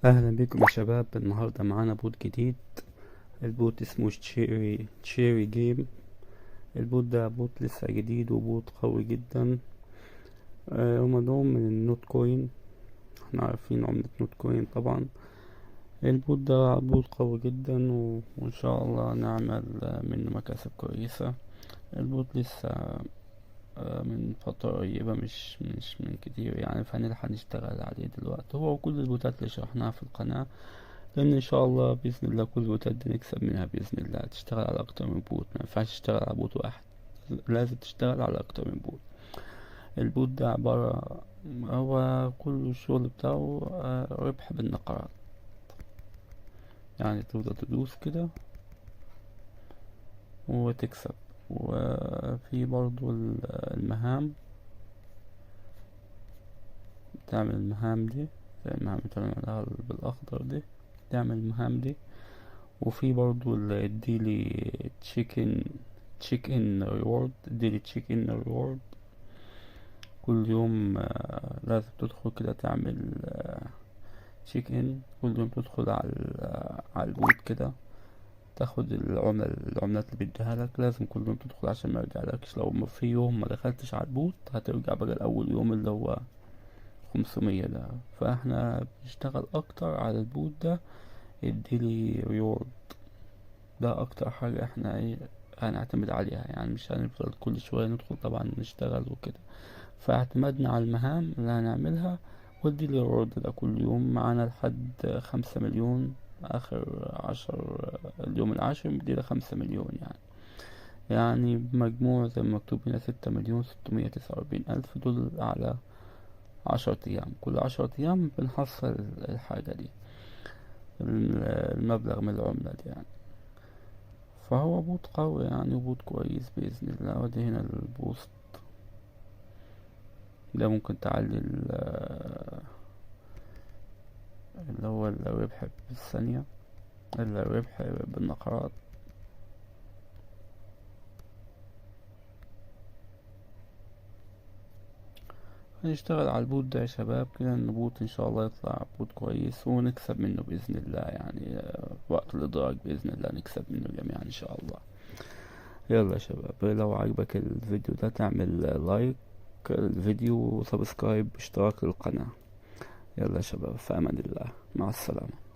اهلا بكم يا شباب. النهارده معانا bot جديد. ال bot اسمه Cherry Game. ال bot ده bot لسه جديد و bot قوي جدا. هما دوم من ال Notcoin، احنا عارفين عملة Notcoin طبعا. ال bot ده bot قوي جدا وان شاء الله نعمل منه مكاسب كويسة. ال bot لسه من فترة قريبة، مش من كتير يعني، فهنلحق نشتغل عليه دلوقتي هو وكل البوتات اللي شرحناها في القناة، لأن إن شاء الله بإذن الله كل البوتات دي نكسب منها بإذن الله. تشتغل على أكتر من bot، ما ينفعش تشتغل على bot واحد، لازم تشتغل على أكتر من bot. ال bot ده عبارة هو كل الشغل بتاعه ربح بالنقرات، يعني تفضل تدوس كده وتكسب. وفي برضو المهام، تعمل المهام دي زي المهام اللي تعملها بالأخضر دي، تعمل المهام دي. وفي برضو ال daily check in reward، daily check in reward كل يوم لازم تدخل كده تعمل check in، كل يوم تدخل على ال bot كده تاخد العملات اللي بيديها لك. لازم كل يوم تدخل عشان ما يرجعلكش. لو في يوم ما دخلتش على ال bot هترجع بقى الأول يوم اللي هو 500 ده. فاحنا بنشتغل اكتر على ال bot ده، ال daily reward ده اكتر حاجة احنا هنعتمد عليها، يعني مش هنفضل كل شوية ندخل طبعا نشتغل وكده. فاعتمدنا على المهام اللي هنعملها وال daily reward ده كل يوم معانا لحد 5 مليون. اخر 10، اليوم العاشر بيدينا 5 مليون، يعني بمجموع زي ما مكتوب هنا 6,649,000 دول على 10 ايام. كل 10 ايام بنحصل الحاجة دي، المبلغ من العملة دي يعني. فهو bot قوي يعني، و bot كويس بإذن الله. ودي هنا ال boost ده ممكن تعلي اللي هو الربح بالثانية، الربح بالنقرات. هنشتغل على ال bot ده يا شباب كده، ان bot ان شاء الله يطلع bot كويس ونكسب منه بإذن الله، وقت الإدراج بإذن الله نكسب منه جميعا إن شاء الله. يلا يا شباب، لو عجبك الفيديو ده تعمل like الفيديو و subscribe اشتراك للقناة. يلا يا شباب، في أمان الله، مع السلامة.